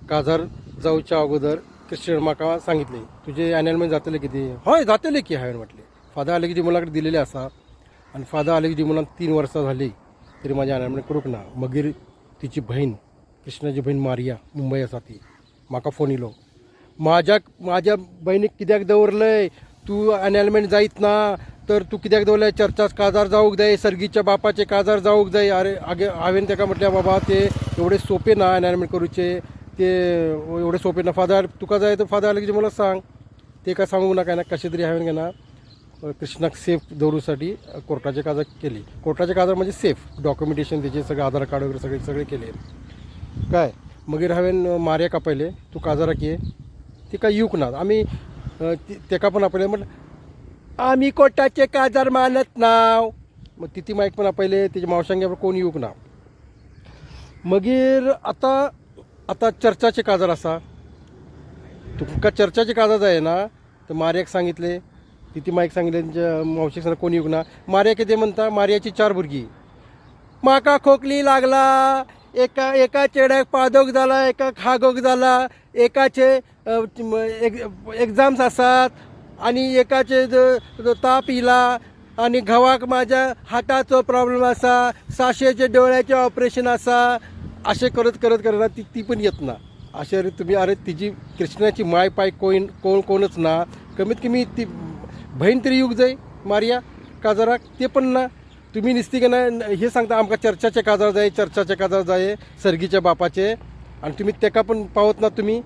काजार जावच्या अगोदर क्रिश्चन म्हाका सांगितले, तुजे एनलमेंट जातले कितें? हय, जातले की, हांवें म्हटलें. फादर आलेक जिमुलाक दिलेले आसा आनी फादर आलेक जिमुलान 3 वर्सां झाली तरी माझ्या एनलमेंट करूंक ना. मागीर तिची बहीण, कृष्णाची बहीण मारिया, मुंबय आसा ती, म्हाका फोन येयलो, माझ्या माझ्या बहिणीक कित्याक दवरलंय तूं? एनलमेंट जायत ना तर तूं कित्याक दवरलंय? चर्चात काजार जावंक जाय, सर्गीच्या बापाचे काजार जावंक जाय. अरे आगे, हांवें ताका म्हटलें, बाबा, ते एवढे सोपे ना एनलमेंट करूचे, ते एवढे सोपे ना. फादर तुका जाय तर फादर आले की मला सांग. ते काय सांगूंक ना, काय ना, कशें तरी हांवें ना कृष्णाक सेफ दवरूसाठी कोर्टाचे काजार केली. कोर्टाचे काजार म्हणजे सेफ डॉक्युमेंटेशन, त्याचे सगळे आधार कार्ड वगैरे सगळे सगळे केले. काय मागीर हांवें मार्याक आपयलें, तूं काजाराक ये. तिका येवंक ना. आमी तेका पण आपयलें, म्हटलें, आमी कोर्टाचे काजार मानत नाव. मग तिती मायक पण आपयले, तेजे मावशांगे कोण येवंक ना. मागीर आतां आतां चर्चाचे काजार आसा, तुमकां चर्चाचे काजार जाय ना? तर मार्याक सांगितले, तिती मायक सांगितले, तेंच्या मावशेक सांगलें, कोण येवंक ना. मार्या कितें म्हणटा? मार्याची चार भुरगीं, म्हाका खोकली लागला, एका एका चेड्याक पादोक जाला, एका खागोक जाला, एकाचे एग्जाम्स आसात आणि एकाचे ताप येयला आणि घोवाक माझ्या हाताचो प्रॉब्लेम आसा, साशेचे डोळ्याचे ऑपरेशन आसा. अशें करत करत करत ती ती पण येत ना. अशें, अरे तुम्ही, अरे तिजी कृष्णाची माय पाय कोण कोण कोणच ना. कमीत कमी ती बहीण तरी येवंक जाय मारिया काजाराक, ते पण ना. तुम्ही निस्ती की ना हे सांगता, आमकां चर्चाचे काजार जाय, चर्चाचे काजार जाय सर्गीच्या बापाचे, आणि तुम्ही तेका पण पावत ना तुम्ही.